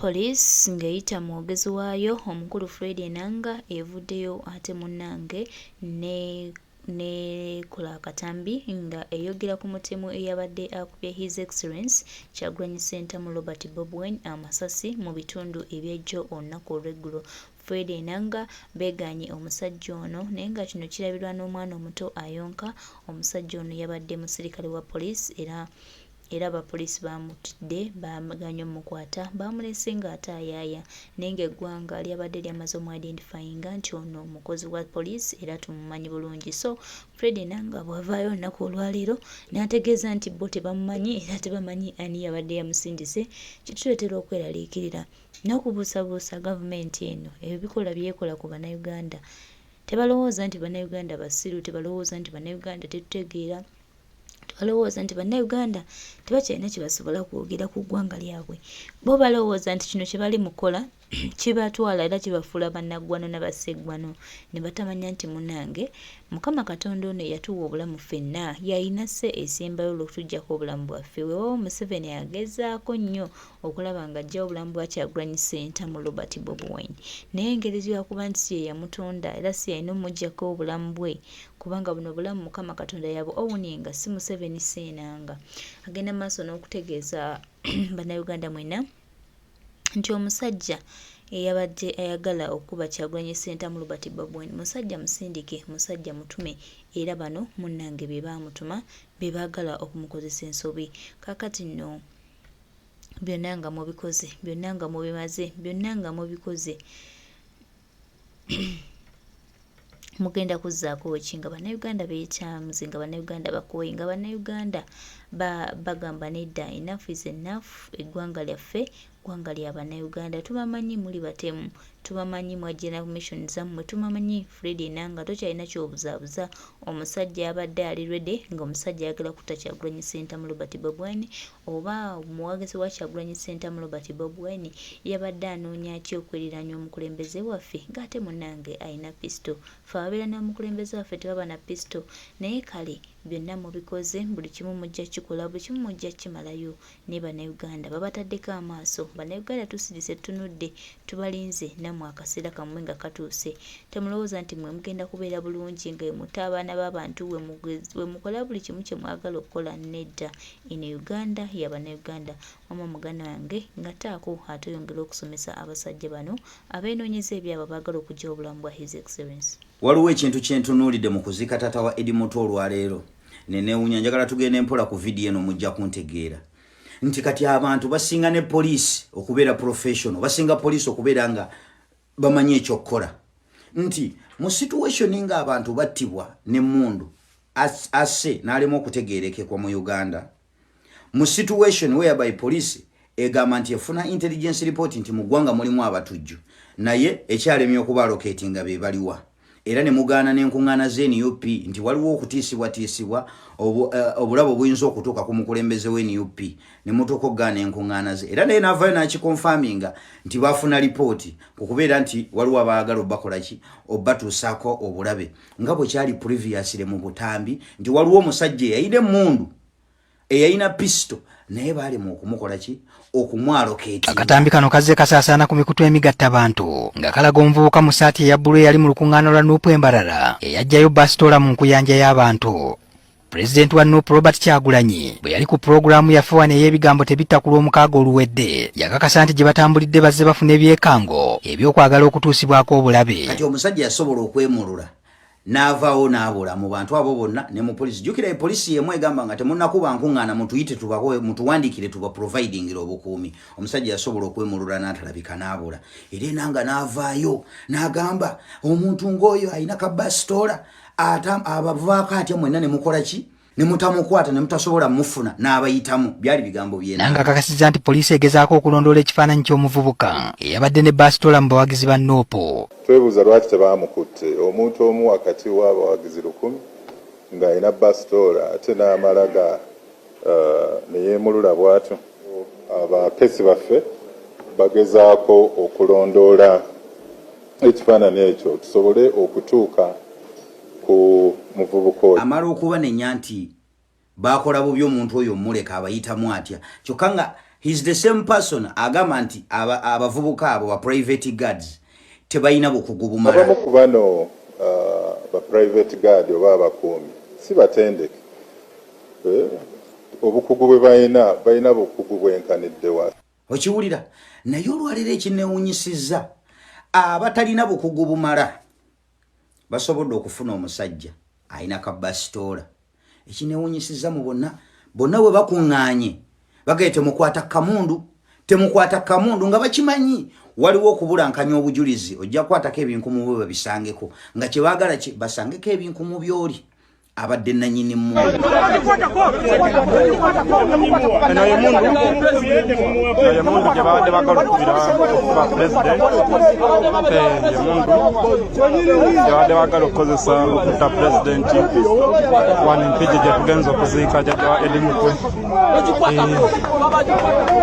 Police ng'eyita mu mwogezi waayo omukulu Fred Enanga evuddeyo ate munnange ne n'ekola akatambi nga eyogera ku mutemu eyabadde akubye His Excellence Kyagulanyi Ssentamu Robert Bobi Wine amasasi mu bitundu eby'ejjo olunaku olw'eggulo. Fred Enanga beegaanye omusajja ono naye nga kino kirabirwa n'omwana omuto ayonka. Omusajja ono yabadde musirikale wa poliisi era era abapoliisi baamutidde baagaanye omukwata baamulese ng'ataayaaya naye ng'eggwanga lyabadde lyamaze omu-identifyinga nti ono mukozi wa poliisi era tumumanyi bulungi. So Fred Enanga bw'avaayo olunaku olwaleero n'ategeeza nti bo tebamumanyi era tebamanyi ani yabadde yamusindise kituleetera okweraliikirira n'okubuusabuusa gavumenti eno ebikolwa by'ekola ku Bannayuganda. Tebalowooza nti Bannayuganda basiru, tebalowooza nti Bannayuganda tetutegeera. Tebalowooza nti Bannayuganda tebakyalina kye basobola kwogera ku ggwanga lyabwe. Bo balowooza nti kino kye bali mu kukola kibatwala era kibafuula bannaggwano na basseggwano ne batamanya nti munnange Mukama Katonda ono eyatuwa obulamu ffenna y'alina sse esembayo olw'okutuggyako obulamu bwaffe. Weewaawo Museveni agezaako nnyo okulaba ng'aggyawo obulamu bwa Kyagulanyi Ssentamu Robert Bobi Wine naye engeri lwakuba nti si ye yamutonda era si y'alina omuggyako obulamu bwe kubanga buno obulamu Mukama Katonda yabu owninga si Museveni si Enanga. Agenda maaso n'okutegeeza Bannayuganda mwena nti omusajja eyabadde ayagala okukuba Kyagulanyi Ssentamu Robert Bobi Wine musajja musindike, musajja mutume era bano munnange be baamutuma be baagala okumukozesa ensobi. Kaakati nno byonna nga mubikoze, byonna nga mubimaze, byonna nga mubikoze mugenda kuzzaako ki nga Bannayuganda beekyamuze, nga Bannayuganda bakooye, nga Bannayuganda bagamba nedda enough is enough, eggwanga lyaffe ggwanga lya Bannayuganda. Tubamanyi muli batemu, tubamanyi mwajja na mission zammwe, tubamanyi Fred Enanga tokyalina ky'obuzaabuza. Omusajja yabadde ali ready ng'omusajja ayagala kutta Kyagulanyi Ssentamu Robert Bobi Wine oba omuwagizi wa Kyagulanyi Ssentamu Robert Bobi Wine yabadde anoonya ki okweriraanya omukulembeze waffe ng'ate munnange alina pisito. Ffe ababeera n'omukulembeze waffe tebaba na pisito naye kale byonna mubikoze buli kimu mujja kikola buli kimu mujja kimalayo naye Bannayuganda babataddeko amaaso. Bannayuganda tusirise tutunudde tubalinze nammwe akaseera kammwe nga katuuse. Temulowooza nti mmwe mugenda kubeera bulungi nga wemutta abaana b'abantu wemukola buli kimu kye mwagala okukola nedda. Eno Uganda ya Bannayuganda. Wamma muganda wange ngataako ate oyongere okusomesa abasajja bano abeenoonyeza ebyabwe abaagala okuggyawo obulamu bwa His Excellence. Waliwo ekintu kye ntunuulidde mu kuziika taata wa Eddie Mutwe olwaleero ne neewuunya. Njagala tugende mpola ku vidiyo eno mujja kuntegeera nti kati abantu basinga ne poliisi okubeera professional, basinga poliisi okubeera nga bamanyi ekyokukola nti mu situation ng'abantu battibwa n'emmundu asse n'alema okutegeerekekwa mu Uganda, mu situation whereby police egamba nti efuna intelligence report nti mu ggwanga mulimu abatujju naye ekyalemye okuba allocatinga be baliwa era ne mugaana n'enkuŋŋaana za NUP nti waliwo okutiisibwatiisibwa obulabo obuyinza okutuuka ku mukulembeze wa NUP ne mutuuka okugaana enkuŋŋaana ze era naye n'avaayo n'akikonfaminga nti baafuna lipooti ku kubeera nti waliwo abaagala obakola ki obatuusaako obulabe nga bwe kyali previously mu butambi nti waliwo omusajja eyalina emmundu eyalina pisito naye baalema okumukola ki okumwalokeeti. Akatambi kano kazze kasaasaana ku mikutu emigattabantu nga kalaga omuvubuka mu ssaati eya bbulu eyali mu lukuŋŋaana lwa Nuupu e Mbarara eyaggyayo basitoola mu nkuyanja y'abantu. Pulezidenti wa Nuupu Robert Kyagulanyi bwe yali ku pulogulaamu yaffe wano ey'ebigambo tebitta ku Lwomukaaga oluwedde yakakasa nti gye batambulidde bazze bafuna ebyekango eby'okwagala okutuusibwako obulabe. Kati omusajja yasobola okwemulula n'avaawo n'abula mu bantu abo bonna ne mu polisi. Jjukira epolisi y'emu egamba nga temunnakuba nkuŋŋaana mutuyite tubawe mutuwandiikire tuba providingira obukuumi. Omusajja yasobola okwemulula n'atalabika n'abula era Enanga n'avaayo n'agamba omuntu ng'oyo alina ka basitoola abavaako atya mwenna ne mukola ki ne mutamukwata ne mutasobola mufuna n'abayitamu. Byali bigambo byena. Nanga akakasizza nti poliisi egezaako okulondoola ekifaananyi ky'omuvubuka eyabadde ne baasitoola mu bawagizi ba Nup. Twebuuza lwaki tebaamukutte, omuntu omu wakati w'abawagizi 1000 ng'alina basitoola ate n'amala ga ne yeemulula bwatyo. Abakessi baffe bagezaako okulondoola ekifaananyi ekyo tusobole okutuuka ku muvubuka oyo. Amala okubanenya nti baakola bubi omuntu oyo omuleka abayitamu atya kyokka nga He's the same person agamba nti abavubuka abo ba private guards tebalina bukugu bumala. Abamu ku bano ba private guard oba abakuumi si batendeke, obukugu bwe balina, balina bukugu bwenkaniddewa? Okiwulira? Naye olwaleero ekinewunyisizza, abatalina bukugu bumala basobodde okufuna omusajja alina kabasitoola. Ekinewunyisizza mu bonna bonna, bwe bakuŋŋaanye bagaye temukwata kamundu, temukwata kamundu, nga bakimanyi waliwo okubulankanya obujulizi. Ojja kukwatako ebinkumu bwe babisangeko, nga kyebaagala basangeko ebinkumu byoli abadde nanyini mundu. Eno ye mundu, ye mundu gye babadde bagala okubira okuba pulezidenti. Ye mundu gye babadde bagala okukozesa okutta pulezidenti. Wano Empigi gye tugenza okuziika jjajja wa Eddie Mutwe,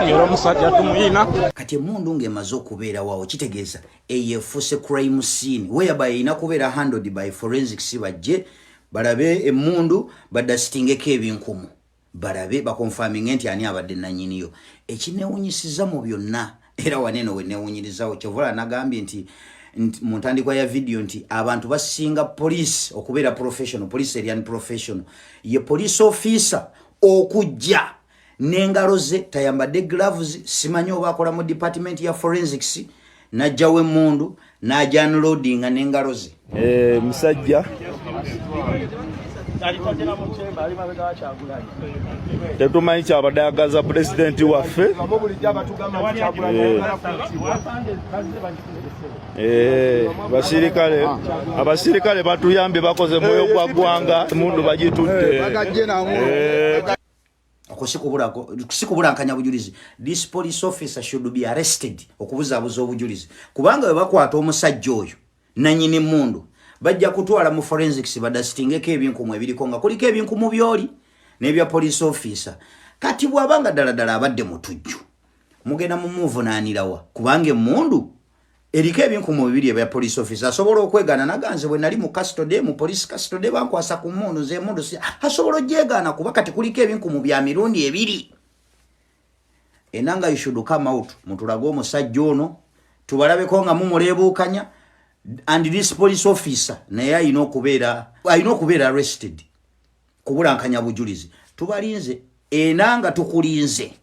era omusajja tumuyina. Kati emundu ng'emaze okubeerawo, kitegeeza eyo efuuse crime scene, whereby erina kubeera handled by forensics. Bajje balabe emundu, badasitingeko ebinkumu, balabe bakonfaminge nti ani abadde nanyiniyo. Ekinewunyisiza mu byonna, era waneeno wenewunyirizawo, kyovola nagambye nti mu ntandikwa ya vidiyo nti abantu basinga police okubeera professional. Police eri unprofessional. Ye police officer okujja n'engalo ze tayambadde gloves, simanyi oba akola mu department ya forensics, n'ajjawo emundu n'ajanloadinga n'engalo ze. Musajja tetumanyi kyabadde ayagaza pulezidenti waffe. Basirikale, abasirikale batuyambye, bakoze mwoyo gwa ggwanga, emundu bagitutte. Okwo si kubulankanya bujulizi? This police officer should be arrested okubuzaabuza obujulizi, kubanga bwe bakwata omusajja oyo nanyini mundu, bajja kutwala mu forensics badasitingeko ebinkumu ebiriko, nga kuliko ebinkumu byoli n'ebya police officer. Kati bw'abanga ddala ddala abadde mutujju, mugenda mumuvunaanirawa? Kubanga emundu eriko ebinkumu bibiri ebya police officer, asobola okwegaana naganze bwe nali mu custody, mu police custody, bankwasa ku mundu, nze emundu si asobola ogyegaana, kuba kati kuliko ebinkumu bya mirundi ebiri. Enanga, you should come out mutulage omusajja ono, tubalabeko nga mumuleebuukanya. And this police officer naye alina okubeera arrested kubulankanya bujulizi. Tubalinze, Enanga, tukulinze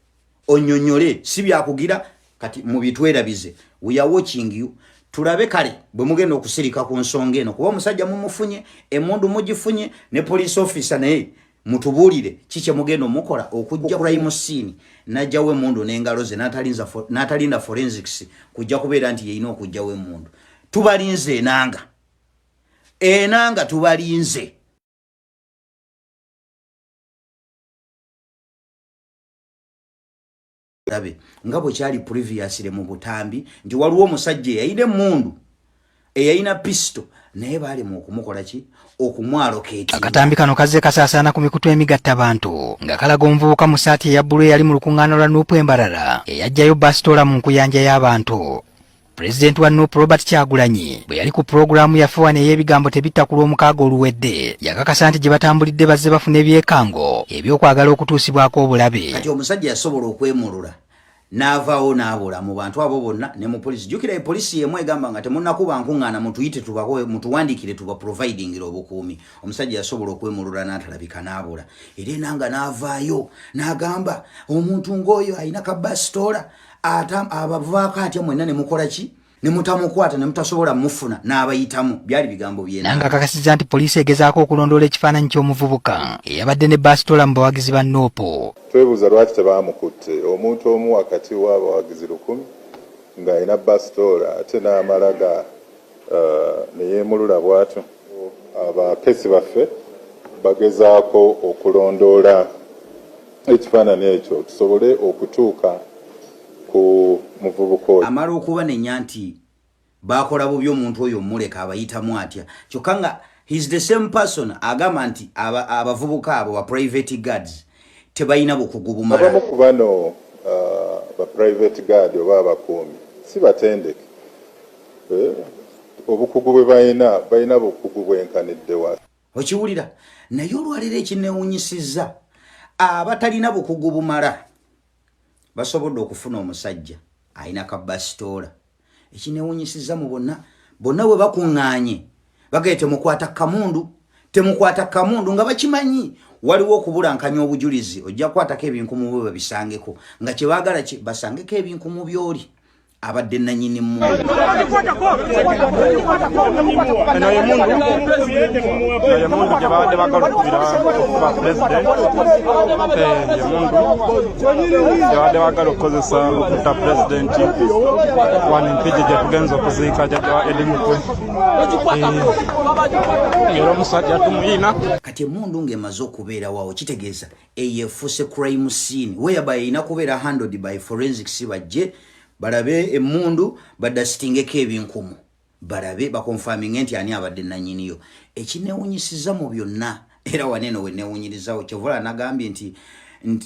onyonyole, si byakugira kati mubitwerabize. We are watching you, tulabe kale bwe mugenda okusirika ku nsonga eno, kuba omusajja mumufunye, emundu mugifunye, ne police officer naye mutubuulire kikye mugenda omukola okujja crime scene n'ajjawo emundu n'engalo ze, n'atalinda forensics kujja kubeera nti yeyina okugjawo emundu. Tubalinze, Enanga, Enanga, tubalinze. Labe nga bwe kyali previously mu butambi nti waliwo omusajja eyayina emundu, eyayina pisto, naye baalema okumukola ki? Okumwalokeeti. Akatambi kano kazze kasaasaana ku mikutu emigattabantu nga kalaga omuvubuka mu saati eya bbulu eyali mu lukuŋŋaana lwa NUP Embarara eyaggyayo basitoola mu nkuyanja y'abantu. Pulezidenti wa NUP Robert Kyagulanyi bwe yali ku pulogulaamu yaffe wano ey'ebigambo tebitta ku Lwomukaaga oluwedde, yakakasa nti gye batambulidde bazze bafuna ebyekango ebyokwagala okutuusibwako obulabe. Kati omusajja yasobola okwemulula n'avaawo n'abula mu bantu abo bonna ne mu polisi. Jjukira epolisi yemu egamba nga temunnakuba nkuŋŋaana, mutuyite, tubawe, mutuwandiikire, tuba providingira obukuumi. Omusajja yasobola okwemulula n'atalabika n'abula, era Enanga n'avaayo n'agamba omuntu ng'oyo alina kabasitoola ate abavaako atya mwenna ne mukola ki ne mutamukwata ne mutasobola mufuna n'abayitamu? Byali bigambo byena. Nanga akakasizza nti poliisi egezaako okulondoola ekifaananyi ky'omuvubuka eyabadde ne basitoola mu bawagizi ba NUP. Twebuuza lwaki tebamukutte, omuntu omu wakati w'abawagizi 1000 ng'alina basitoola, ate n'amala ga ne yeemulula bw'atyo. Abakesi baffe bagezaako okulondoola ekifaananyi ekyo tusobole okutuuka ku muvubuka oyo. Amala okubanenya nti bakola bubi omuntu oyo omuleka abayitamu atya, kyokka nga he's the same person agamba nti abavubuka abo ba private guards tebalina bukugu bumala. Abamu ku bano ba private guard oba abakuumi si batendeke, obukugu bwe balina, balina bukugu bwenkaniddewa? Okiwulira? Naye olwaleero ekinewunyisizza, abatalina bukugu bumala. Basobodde okufuna omusajja alina kabasitoola. Ekinewunyisiza mu bonna bonna bwe bakuŋŋaanye bagaye temukwata kamundu, temukwata kamundu, nga bakimanyi waliwo okubulankanya obujulizi. Ojja kukwatako ebinkumu bwe babisangeko, nga kyebaagala ki basangeko ebinkumu byoli abadde nanyini mundu. Eno yemundu gye babadde bagala okubira okuba pulezidenti, yemundu gye babadde bagala okukozesa okutta pulezidenti. Wano Empigi gye tugenza okuziika jjajja wa Eddie Mutwe, era omusajja tumuyina. Kati emundu ng'emaze okubeerawo, kitegeeza eyo efuuse crime scene, whereby erina kubeera handled by forensics. Bajje balabe emundu, badasitingeko ebinkumu, balabe bakonfaminge nti ani abadde nanyiniyo. Ekinewunyisiza mu byonna, era waneeno wenewunyirizawo, kyevola nagambye nti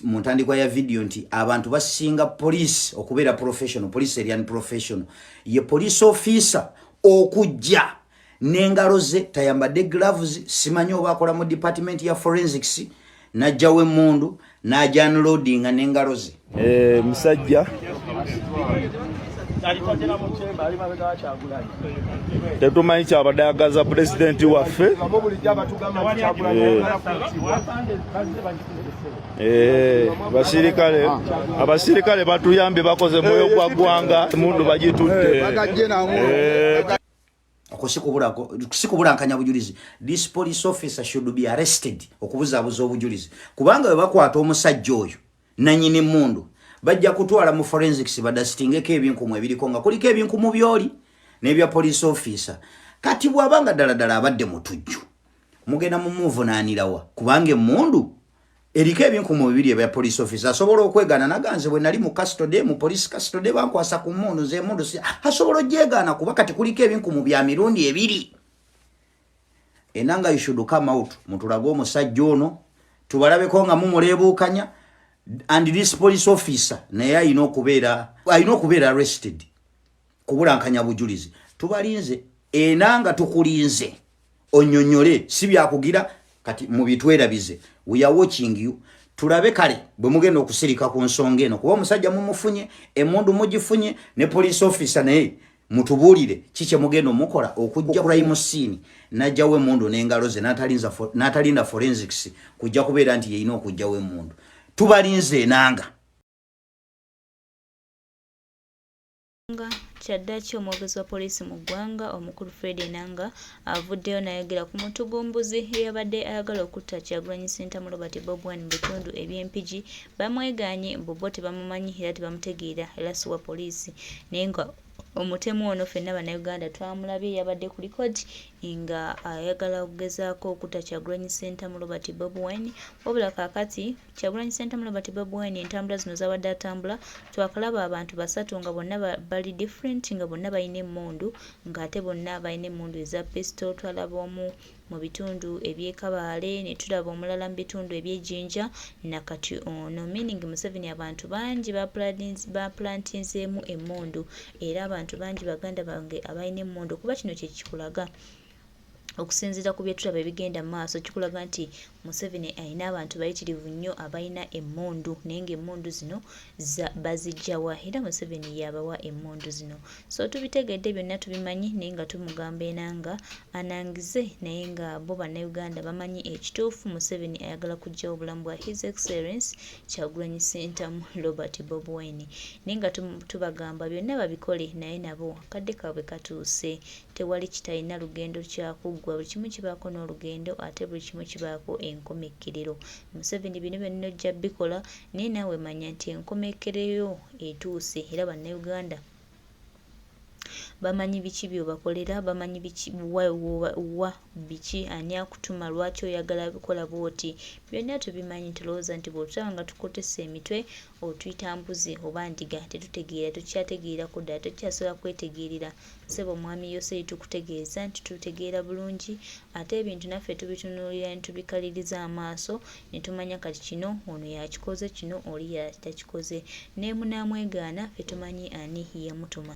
mu ntandikwa ya vidiyo nti abantu basinga police okubeera professional. Police eri unprofessional. Ye police officer okujja n'engalo ze tayambadde gloves, simanyi oba akola mu department ya forensics, n'ajjawo emundu n'agiunloadinga n'engalo ze. Musajja tetumanyi kyabadde ayagaza pulezidenti waffe. Basirikale, abasirikale batuyambye, bakoze mwoyo gwa ggwanga, emundu bagitutte. Okwo si kubulankanya bujulizi? This police officer should be arrested okubuzaabuza obujulizi, kubanga bwe bakwata omusajja oyo nanyini mundu, bajja kutwala mu forensics badasitingeko ebinkumu ebiriko, nga kuliko ebinkumu byoli n'ebya police officer. Kati bw'abanga ddala ddala abadde mutujju, mugenda mumuvunaanirawa? Kubanga emundu eriko ebinkumu bibiri ebya police officer, asobola okwegaana naganze bwe nali mu custody, mu police custody, bankwasa ku mundu, nze emundu si asobola ogyegaana, kuba kati kuliko ebinkumu bya mirundi ebiri. Enanga, you should come out mutulage omusajja ono, tubalabeko nga mumuleebuukanya. And this police officer naye alina okubeera arrested kubulankanya bujulizi. Tubalinze, enanga tukulinze onyonyole, si byakugira kati mubitwerabize. We are watching you, tulabe kale bwe mugenda okusirika ku nsonga eno, kuba omusajja mumufunye, emundu mugifunye, ne police officer naye mutubuulire ki kyemugenda omukola okujja crime scene najjawo emundu n'engalo ze, n'atalinda forensics kujja kubeera nti yeyina okugjawo emundu. Tubalinze, enanga. Nga kyaddaki omwogezi wa poliisi mu ggwanga omukulu Fred Enanga avuddeyo n'ayogera ku mutugumbuzi eyabadde ayagala okutta Kyagulanyi Ssentamu Robert Bobi Wine mu bitundu eby'Empigi. Bamwegaanye mbu bo tebamumanyi era tebamutegeera era si wa poliisi, naye nga omutemu ono ffenna Bannayuganda twamulabye, yabadde ku record nga ayagala okugezaako okutta Kyagulanyi Ssentamu Robert Bobi Wine. Wabula kaakati Kyagulanyi Ssentamu Robert Bobi Wine entambula zino z'abadde atambula, twakalaba abantu basatu nga bonna bali different, nga bonna balina emmundu, ng'ate bonna balina emmundu eza pistol. Twalaba omu mu bitundu eby'e Kabaale, ne tulaba omulala mu bitundu eby'e Jinja, nakati ono, meaning Museveni abantu bangi baplantinzeemu emmundu, era abantu bangi, baganda bange, abalina emmundu, kuba kino kye kikulaga okusinziira ku bye tulaba ebigenda mu maaso, kikulaga nti Museveni alina abantu bayitirivu nnyo abalina emmundu, naye ng'emmundu zino baziggya wa? Era Museveni y'abawa emmundu zino. So tubitegedde byonna, tubimanyi, naye nga tumugamba Enanga anangize, naye nga bo Bannayuganda bamanyi ekituufu. Museveni ayagala kuggyawo obulamu bwa His Excellence Kyagulanyi Ssentamu Robert Bobi Wine, naye nga tubagamba byonna babikole, naye nabo akadde kaabwe katuuse. Tewali kitalina lugendo kyakuggwa, buli kimu kibaako n'olugendo, ate buli kimu kibaako enkomekkerero. Museveni bino byonna ojja bikola, naye naawe manya nti enkomekkerero etuuse, era Bannayuganda bamanyi biki by'obakolera, bamanyi biki wa biki, ani akutuma, lwaki oyagala bikola bw'oti, byonna tubimanyi. Tulowooza nti bw'otulaba nga tukotese emitwe otuyita mbuzi oba ndiga, tetutegeera, tukyategeerako ddala, tetukyasobola kwetegeerera. Ssebo Mwami Yoseri, tukutegeeza nti tutegeera bulungi, ate ebintu naffe tubitunuulira ne tubikaliriza amaaso ne tumanya kati kino ono yakikoze, kino oli yatakikoze, ne munaamwegaana ffe tumanyi ani yamutuma.